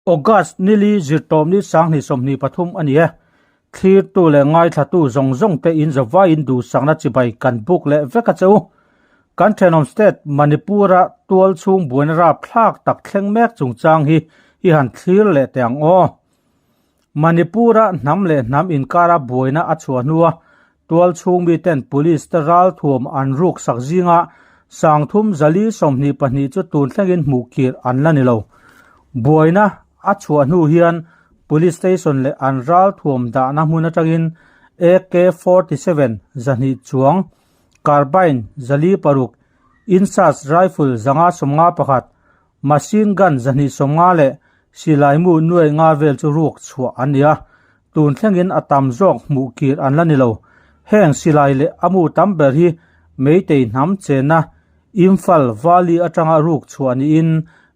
August nili zirtawmni 2023 a ni e. Thlirtu leh ngaithlatu zawng zawng te in zavaiin duhsakna chibai kan buk leh vek a che u. Kan thenawm state Manipur-a tual chhung buaina rapthlak tak thleng mek chungchang hi i han thlir leh teh ang aw. Manipur-a hnam leh hnam inkara buaina a chhuah hnua tual chhung miten police te ralthuam an ruk sak zinga 3322 chu tun thlengin hmuh kir an la ni lo. Buaina a chhuah hnu hian police station leh an ralthuam dahna hmun atangin AK-47 200 chuang, carbine 406, INSAS rifle 551, Machine gun 250 leh silaimu nuai nga vel chu ruk chhuah an ni a, tun thlengin a tam zawk hmuh kir an la ni lo. Heng silai leh a mu tam ber hi Meitei hnam chenna Imphal Valley atanga ruk chhuah niin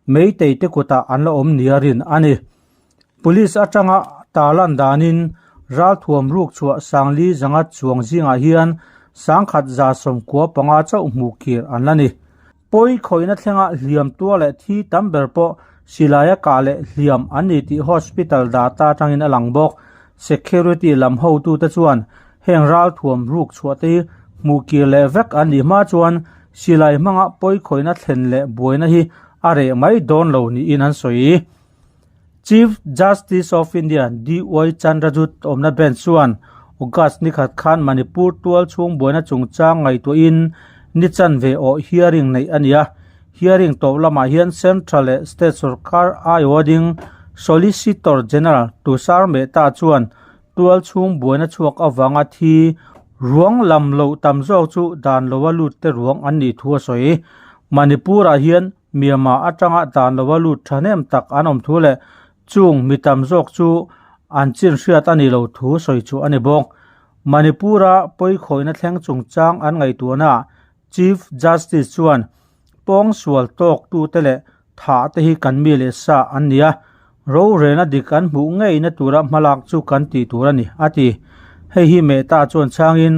Meitei te kutah an la awm nia rin a ni. Police atanga tarlan danin ralthuam ruk chhuah 4500 chuang zingah hian 1195 chauh hmuh kir an la ni. Pawi khawihna thlenga hliam tua leh thi tam ber pawh silaia kah leh hliam an ni tih hospital data atangin a lang bawk. Security lam hotute chuan heng ralthuam ruk chhuah te hi hmuh kir leh vek an nih hma chuan silai hmanga pawi khawihna thlen leh buaina hi a reh mai dawn lo niin an sawi. Chief Justice of India DY Chandrachud awmna bench chuan August ni khat khan Manipur tual chhung buaina chungchang ngaihtuahin ni chanve awh hearing neih a ni a. Hearing tawp lamah hian Central leh State sorkar aiawh ding Solicitor General Tushar Mehta chuan tual chhung buaina chhuak avanga thi ruang lam loh tam zawk chu dan loa lut te ruang an nih thu a sawi. Manipur-ah hian Myanmar atanga dan lova lut thahnem tak an awm thu leh chung mi tam zawk chu an chin hriat a nih loh thu sawi chu a ni bawk. Manipur-a pawikhawihna thleng chungchang an ngaihtuahnaah Chief Justice chuan pawngsual tawk tute leh thah te hi kan mi leh sa an ni a, rorelna dik an hmuh ngeina tura hmalak chu kan tih tur a ni, a ti. Hei hi Mehta chuan chhangin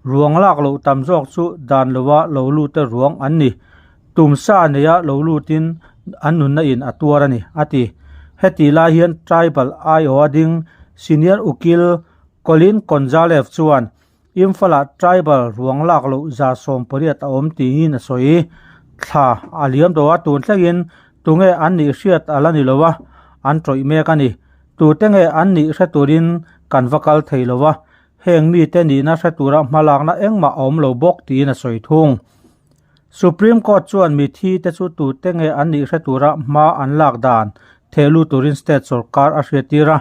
ruang lak loh tam zawk chu dan lova lo lut te ruang an ni. Tumsa neia lo lutin an nunna in a tuar a ni, a ti. Heti lai hian Tribal aiawha ding Senior Ukil Colin Gonzalez chuan Imphal-ah Tribal ruang lak loh 18 a awm tiin a sawi. Thla a liam tawh a, tun thlengin tunge an nih hriat a la ni lo a, an tawih mek a ni. Tute nge an nih hre turin kan va kal thei lo a, heng mite nihna hre tura hmalakna engmah a awm lo bawk tiin a sawi thung. Supreme Court chuan mithi te chu tute nge an nih hre tura hma an lak dan thehlu turin state sorkar a hriattir a.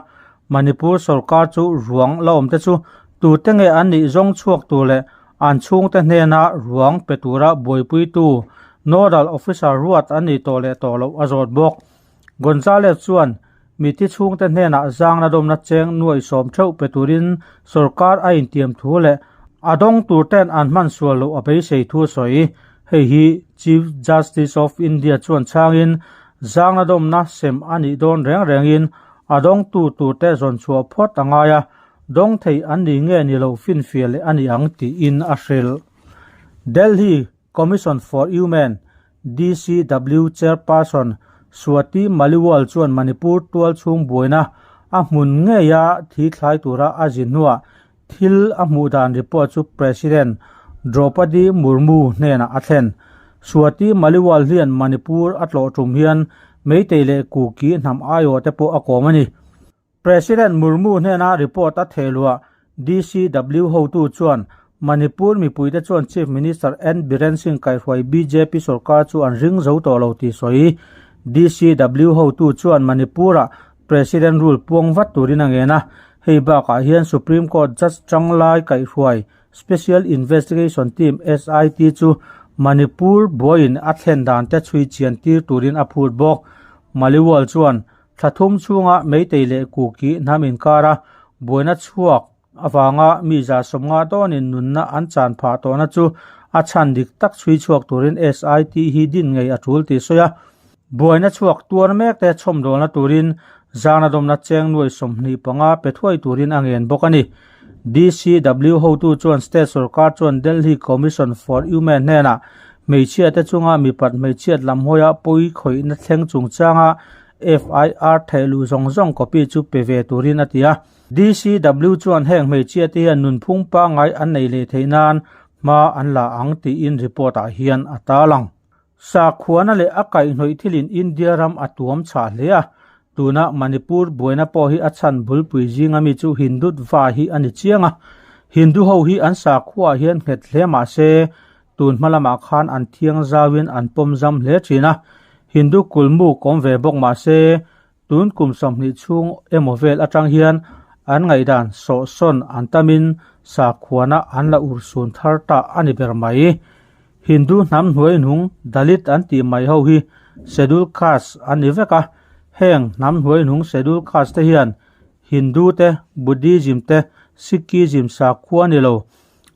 Manipur sorkar chu ruang la awm te chu tute nge an nih zawng chhuak tur leh an chhungte hnena ruang pe tura buaipuitu nodal officer ruat an nih tawh leh tawh loh a zawt bawk. Gonzalez chuan mithi chhungte hnenah zangna dawmna cheng nuaih sawm theuh pe turin sorkar a intiam thu leh a dawng tur ten an hman sual loh a beisei thu a sawi. Hei hi Chief Justice of India chuan chhangin zangna dawmna sem a nih dawn reng rengin a dawngtu turte zawn chhuah phawt a ngai a, dawng thei an ni nge ni lo finfiah leh a ni ang tiin a hrilh. Delhi Commission for Women, DCW, Chairperson Swati Maliwal chuan Manipur tual chhung buaina a hmun ngeia thi thlai tura a zin hnuah thil a hmuh dan report chu President Droupadi Murmu hnenah a thlen. Swati Maliwal hian Manipur a tlawh tum hian Meitei leh Kuki hnam aiawh te pawh a kawm a ni. President Murmu hnena report a thehluah DCW hotu chuan Manipur mipuite chuan Chief Minister N Biren Singh kaihhruai bjp sorkar chu an ring zo tawh lo tih sawi. DCW hotu chuan Manipur-ah President rule puang vat turin a ngen a, hei bakah hian Supreme Court Judge Changlai kaihhruai Special Investigation Team, SIT, chu Manipur buaiin a thlen dan te chhui chian tir turin a phut bawk. Maliwal chuan Thla thum chhunga Meitei leh Kuki hnam inkara buaina chhuak avanga mi 50 dawnin nunna an chan phah tawhna chu a chhan dik tak chhui chhuak turin SIT hi din ngei a tul tih sawi a. Buaina chhuak tuar mek te chhawmdawlna turin zangna dawmna cheng nuai 25 pe thuai turin a ngen bawk a ni. DCW hotu chuan state sorkar chuan Delhi Commission for Women hnenah hmeichhia te chunga mipat hmeichhiat lam hawia pawi khawihna thleng chungchanga FIR theihluh zawng zawng copy chu pe ve turin a ti a. DCW chuan heng hmeichhia te hian nunphung pangngai an nei leh theih nan hma an la ang tiin report ah hian a tarlang. Sakhuana leh a kaihhnawih thilin India ram a tuam chhah hle a, tuna Manipur buaina pawh hi a chhan bulpui zinga mi chu Hindutva hi a ni chiang a. Hindu ho hi an sakhuaah hian nghet hle mah se, tun hma lamah khan an thiang zauin an pawm zam hle thin a. Hindu kulmu kawm ve bawk mah se, tun kum 20 chhung emaw vel atang hian an ngaihdan sawhsawn an tamin sakhuana an la urhsun thar ta a ni ber mai. Hindu hnam hnuai hnung Dalit an tih mai ho hi Scheduled Caste an ni vek a, heng hnam hnuai hnung Scheduled Caste te hian Hindu te, Buddhism te, Sikhism sakhua ni lo,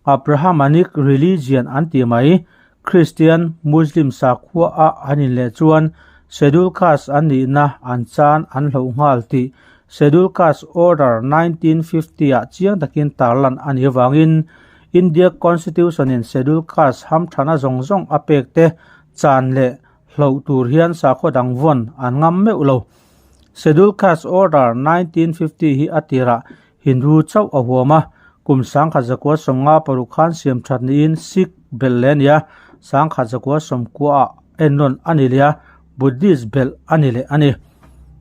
Abrahamanic religion an tih mai, Kristian, Muslim sakhua a an inleh chuan Scheduled Caste an nihna an chan an hloh nghal tih Scheduled Caste Order 1950 ah chiang takin tarlan a nih avangin India Constitution in Scheduled Caste hamthana zawng zawng a pek te chan leh hloh tur hian sakhaw dang vawn an ngam meuh lo. Scheduled Caste Order 1950 hi a tirah Hindu chauh a huam a, kum 1956 khan siam that niin Sikh belh leh a ni a, 1990 ah ennawn a ni leh a, Buddhist belh a ni leh a ni.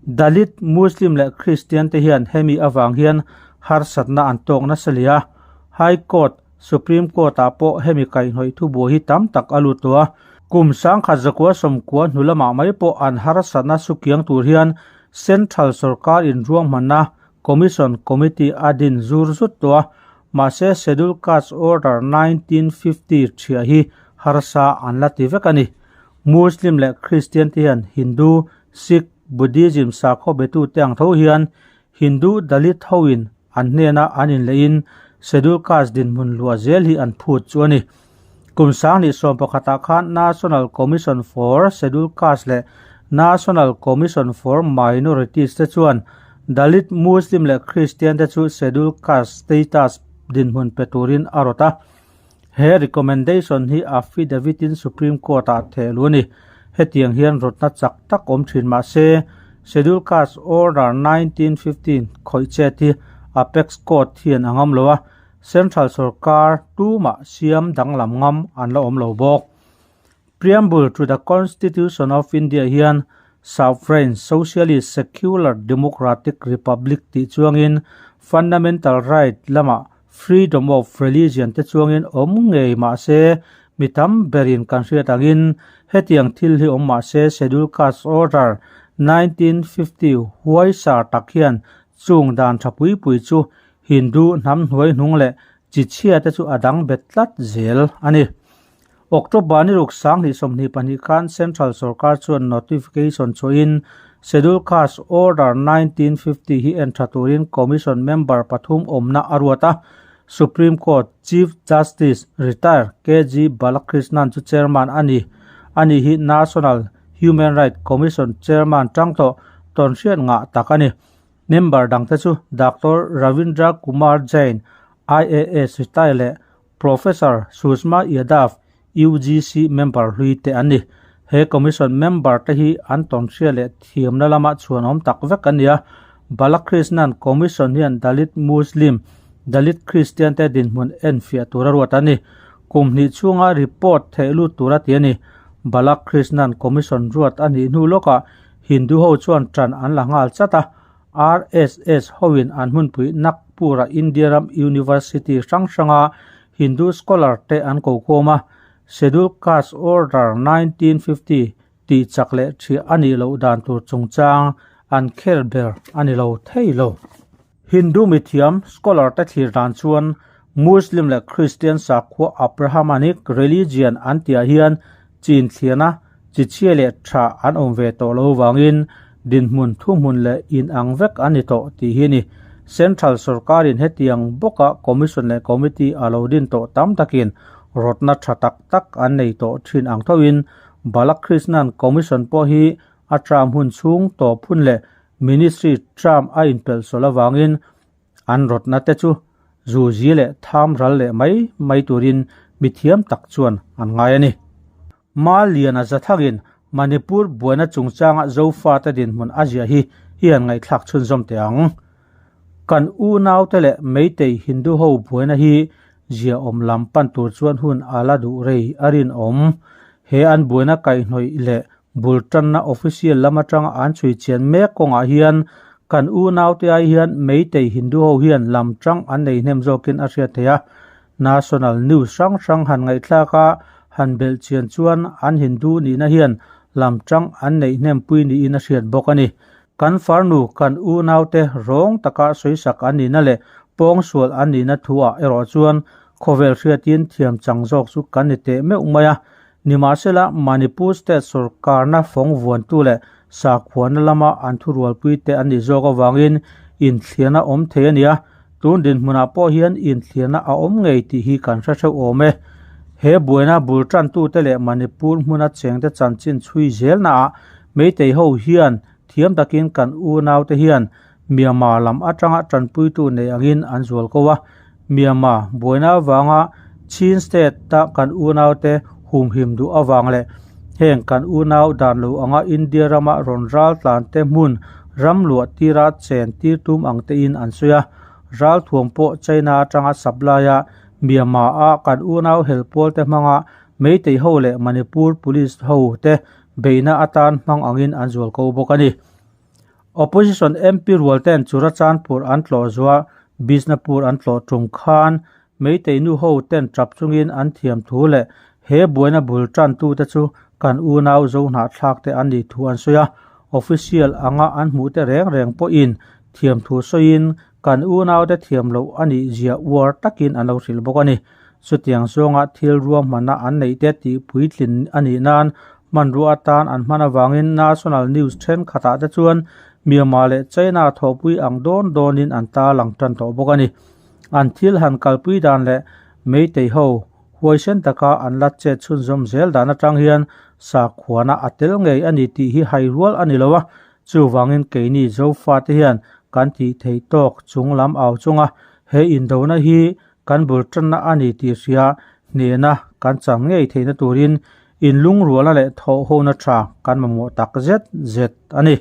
Dalit, Muslim leh Kristian te hian hemi avang hian harsatna an tawk nasa leh a, High Court, Supreme Court ah pawh hemi kaihhnawih thubuai hi tam tak a lut tawh a, kum 1990 hnu lamah mai pawh an harsatna sukiang tur hian Central sorkar inruahmanna Commission Committee a din zur zut tawh a, mahse Scheduled Caste Order 1950 thiah hi harsa an la ti vek a ni. Muslim leh Christian te hian Hindu, Sikh, Buddhism sakhaw betute ang tho hian Hindu Dalit hoin an hnena an inleihin Scheduled Caste dinhmun luah zel hi an phut chu a ni. Kum 2011 ah khan National Commission for Scheduled Caste leh National Commission for Minorities te chuan Dalit Muslim leh Christian te chu Scheduled Caste status dinhmun pe turin a rawt a. He recommendation hi affidavit in Supreme Court ah theh lu a ni. Hetiang hian rawtna chak tak awm thin mah se, Scheduled Caste Order 1915 khawih chet hi Apex Court hian a ngam lo a, Central sorkar tumah siam danglam ngam an la awm lo bawk. Preamble to the Constitution of India hian Sovereign Socialist Secular Democratic Republic tih chuangin Fundamental Right lamah Freedom of Religion te chuangin awm ngei mah se mi tam berin kan hriat angin hetiang thil hi awm mah se Scheduled Caste Order 1950 huaisar tak hian chung dan tha pui pui chu Hindu hnam hnuai hnung leh chi chhia te chu a dang bet tlat zel a ni. October ni ruk 2022 khan Central sorkar chuan notification chhuahin Scheduled Caste Order 1950 hi en tha turin Commission member pathum awmna a ruat a, Supreme Court Chief Justice Retired KG Balakrishnan chu chairman a ni. Ani hi National Human Rights Commission chairman tang tawh tawnhriat ngah tak a ni. Member dangte chu Doctor Ravindra Kumar Jain, IAS retired leh Professor Sushma Yadav, UGC member hlui te an ni. He Commission member te hi an tawnhria leh thiamna lama chhuanawm tak vek an ni a. Balakrishnan Commission hian Dalit Muslim, Dalit Christian te dinhmun enfiah tura ruat an ni. Kum hnih chhunga report theih lut tura ti a ni. Balakrishnan Commission ruat a nih hnu lawkah Hindu ho chuan ṭan an la nghal chat a, RSS hoin an hmunpui Nagpur-a India ram University hrang hranga Hindu scholar te an ko khawm a, Scheduled Caste Order 1950 tih chak leh ṭhiah a nih loh dan tur chungchang an khel ber a ni lo thei lo. Hindu mithiam scholar te thlir dan chuan Muslim leh Christian sakhua Abrahamanic religion an tihah hian chin thliana chi chhia leh tha an awm ve tawh lo vangin dinhmun thuhmun leh in ang vek an ni tawh tih hi a ni. Central sorkarin hetiang bawka commission leh committee a lo din tawh tam takin rawtna tha tak tak an nei tawh thin ang thoin Balakrishnan commission pawh hi a term hun chhung tawp hun leh Ministry term a inpelh sual avangin an rawtna te chu zuzi leh tham ral leh mai mai turin mithiam tak chuan an ngai a ni. Mal lian a za thangin Manipur buaina chungchanga Zofate dinhmun a ziah hi i han ngaihthlak chhunzawm teh ang. Kan unaute leh Meitei Hindu ho buaina hi ziaawm lam pan tur chuan hun a la duh rei a rinawm. He an buaina kaihhnawih leh bul tanna official lam atanga an chhui chian mek kawngah hian kan unaute ai hian Meitei Hindu ho hian lam tang an nei hnem zawkin a hriat theih a. National news hrang hrang han ngaihthlak a, han belh chian chuan an Hindu nihna hian lam tang an neih hnem pui niin a hriat bawk a ni. Kan farnu, kan unaute rawng taka sawisak an nihna leh pawngsual an nihna thuah erawh chuan khawvel hriatin thiam chang zawk chu kan ni teh meuh mai a. Nimahsela, Manipur state sorkarna fawng vuantu leh sakhuana lama an thurualpui te an nih zawk avangin inthliarna awm thei a ni a, tun dinhmunah pawh hian inthliarna a awm ngei tih hi kan hre theuh awm e. He buaina bul tantute leh Manipur hmuna chengte chanchin chhui zelnaah Meitei ho hian thiam takin kan unaute hian Myanmar lam atanga tanpuitu nei angin an zual ko a, Myanmar buaina avanga Chin state-a kan unaute humhim duh avang leh heng kan unau dan lo anga India rama rawn ral tlante hmun ram luah tira chen tir tum ang tein an sawi a, ralthuam pawh China atanga supply-a Myanmar-a kan unau helpawlte hmanga Meitei ho leh Manipur Police ho te beihna atan hmang angin an zual ko bawk a ni. Opposition MP rual ten Churachandpur an tlawh zuah Bishnapur an tlawh tum khan Meitei nu ho ten tap chungin an thiam thu leh he buaina bul tantute chu kan unau Zohnahthlak te an nih thu an sawi a. Official anga an hmuh te reng reng pawhin thiam thu sawiin kan unaute thiam loh a nih zia uar takin an lo hrilh bawk a ni. Chutiang zawnga thil ruahmanna an neih te tih puitlin a nih nan hmanrua atan an hman avangin national news thenkhatah te chuan Myanmar leh China thawhpui ang dawn dawnin an tarlang tan tawh bawk a ni. An thil han kalpui dan leh Meitei ho huaisen taka an la chet chhunzawm zel dan atang hian sakhuana a tel ngei a ni tih hi hai rual a ni lo a, chuvangin keini Zofate hian kan tih theih tawk chung lam au chunga he indona hi Kan bul tanna a ni tih hria hnehna kan chang ngei theihna turin inlungrualna leh thawhhona tha kan mamawh tak zet zet a ni.